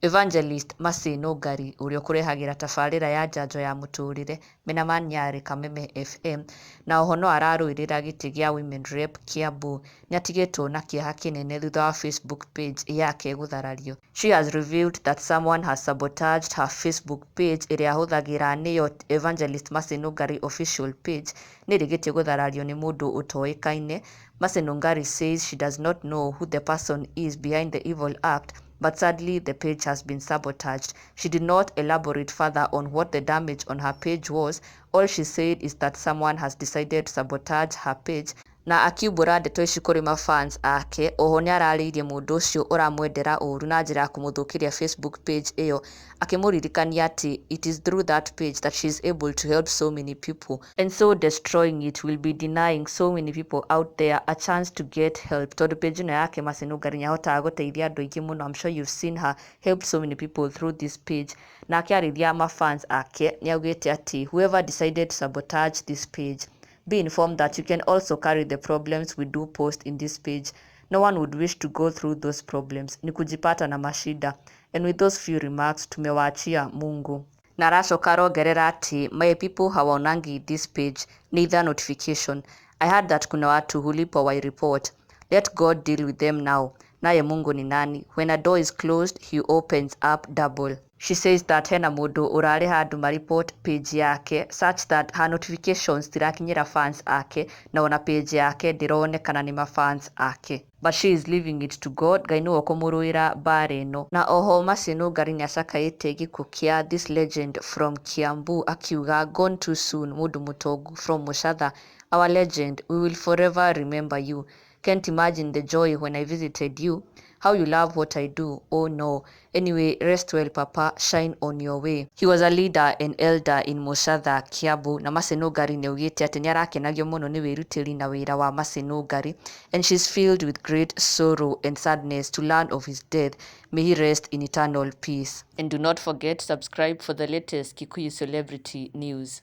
Evangelist Mercy Nũngari ũrĩa ũkũrehagĩra tabarĩra ya njanjo ya mũtũrĩre mena Manyarĩ Kameme FM, na oho no ararũĩrĩra gĩtĩ gĩa Women Rep Kiambu, nĩatigĩtwo na kĩeha kĩnene thutha wa Facebook page yake gũtharario. She has revealed that someone has sabotaged her Facebook page ĩrĩa ahũthagĩra nĩyo Evangelist Mercy Nũngari official page, nĩrĩkĩtie gũtharario nĩ mũndũ ũtoĩkaine. Mercy Nũngari says she does not know who the person is behind the evil act, but sadly the page has been sabotaged. She did not elaborate further on what the damage on her page was. All she said is that someone has decided to sabotage her page, na akiumbũra ndeto ici kũrĩ mafans ake. Oho nĩararĩirie mũndũ ũcio ũramwendera ũru na njĩra ya kũmũthũkĩria Facebook page ĩyo, akĩmũririkania atĩ it is through that page that she is able to help so many people, and so destroying it will be denying so many people out there a chance to get help, tondũ page ĩno yake Mercy Nũngari nĩahotaga gũteithia andũ aingĩ mũno. I'm sure you've seen her help so many people through this page. Na akĩarĩria mafans ake nĩaugĩte atĩ whoever decided to sabotage this page, be informed that you can also carry the problems we do post in this page. No one would wish to go through those problems. Ni kujipata na mashida. And with those few remarks, tumewaachia Mungu. Na aracoka arongerera atĩ my people hawaonangi this page, neither notification. I heard that kuna watu hulipwa wa report. Let God deal with them now. Naye Mungu ni nani? When a door is closed, he opens up double. She says that hena mũndũ ũrarĩha andũ mareport page yake such that her notifications citirakinyĩra fans ake, na ona page yake ndĩronekana nĩ mafans ake. But she is leaving it to God. Ngai nĩwe ũkũmũrũĩra mbara ĩno. Na oho Mercy Nũngari nĩacakaĩte gĩkuũ kĩa this legend from Kiambu, akiuga, "Gone too soon, mũndũ mũtongu from Mũcatha. Our legend, we will forever remember you. Can't imagine the joy when I visited you. How you love what I do. Oh no. Anyway, rest well, Papa. Shine on your way." He was a leader and elder in Mũcatha, Kiambu, na Mercy Nũngari nĩaugĩte atĩ nĩarakenagio mũno nĩ wĩrutĩri na wĩra wa Mercy Nũngari, and she's filled with great sorrow and sadness to learn of his death. May he rest in eternal peace. And do not forget to subscribe for the latest Kikuyu celebrity news.